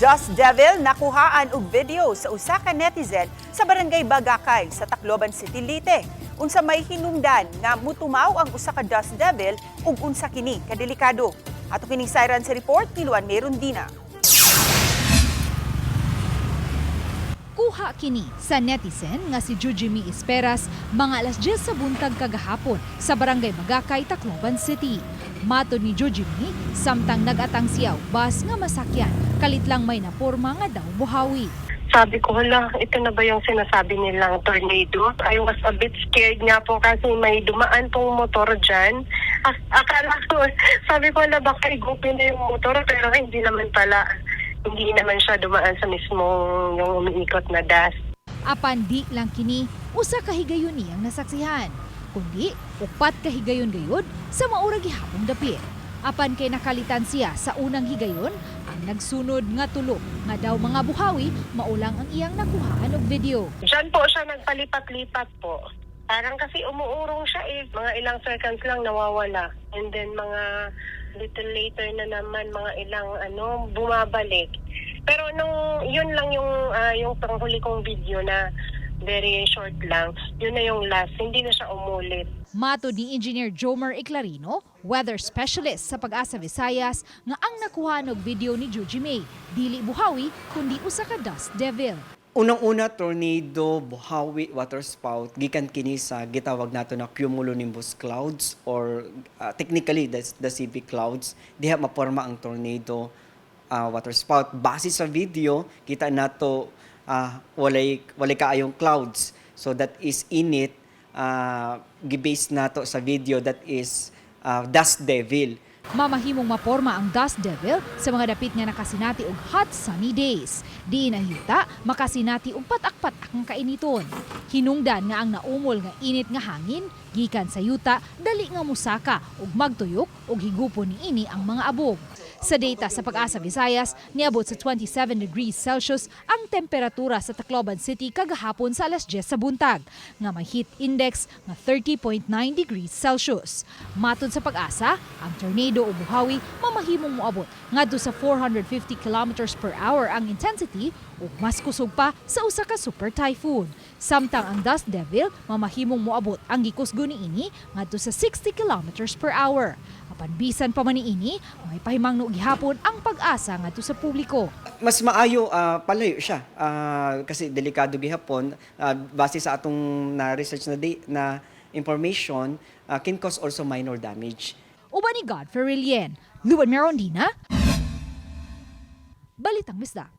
Dust Devil nakuhaan og video sa usa ka netizen sa Barangay Bagakay sa Tacloban City, Leyte. Unsa may hinungdan nga mutumaw ang usa ka Dust Devil ug unsa kini kadelikado? Ato kining sayran sa report ni Luan Merundina. Kuha kini sa netizen nga si Jujimi Esperas mga alas 10 sa buntag kagahapon sa Barangay Magakay, Tacloban City. Matod ni Jujimi, samtang nagatang siya og bus nga masakyan, kalit lang may naporma nga daw buhawi. Sabi ko, "Hala, ito na ba yung sinasabi nilang tornado?" I was a bit scared nga po kasi may dumaan pong motor dyan. Akala ko, sabi ko, "Hala, baka igupin na yung motor," pero hindi naman pala. Hindi naman siya dumaan sa mismong yung umiikot na dust. Apan di lang kini usa ka higayon niyang nasaksihan, kundi upat ka higayon gayud sa maura gihapong dapit. Apan kay nakalitan siya sa unang higayon, ang nagsunod nga tulo nga daw mga buhawi mao lang ang iyang nakuhaan og video. Diyan po siya nagpalipat-lipat po. Parang kasi umuurong siya eh. Mga ilang seconds lang nawawala. And then mga little later na naman, mga ilang ano, bumabalik. Pero nung yun lang yung panghuli kong video na very short lang, yun na yung last. Hindi na siya umulit. Matod ni Engineer Jomer Eclarino, weather specialist sa Pag-asa Visayas, nga ang nakuha og video ni Juji May, dili buhawi kundi usa ka dust devil. Unang-una, tornado, buhawi, water spout, gikan kini sa gitawag nato na cumulonimbus clouds or technically that's the CV clouds. Diha maporma ang tornado, water spout. Base sa video, kita nato walay kaayong clouds. So that is init, gibase nato sa video, that is dust devil. Mamahimong maporma ang dust devil sa mga dapit nga nakasinati og hot sunny days. Diin ang yuta makasinati og patak-patak nga kainiton. Hinungdan nga ang naumol nga init nga hangin gikan sa yuta dali nga musaka ug magtuyok ug higupon niini ang mga abog. Sa data sa Pag-asa Visayas, niabot sa 27 degrees Celsius ang temperatura sa Tacloban City kagahapon sa alas 10 sa buntag, nga may heat index nga 30.9 degrees Celsius. Matod sa Pag-asa, ang tornado o buhawi mamahimong moabot ngadto sa 450 kilometers per hour ang intensity ug mas kusog pa sa usa ka super typhoon. Samtang ang dust devil mamahimong moabot ang gikusgo niini ngadto sa 60 kilometers per hour. Apan bisan pa man niini, may pahimangno gihapon ang Pag-asa ngadto sa publiko. Mas maayo palayo siya. Kasi delikado gihapon. Base sa atong na research na information, can cause also minor damage. Uban ni Godfrey Rilien, Luan Merondina, Balitang Bisdak.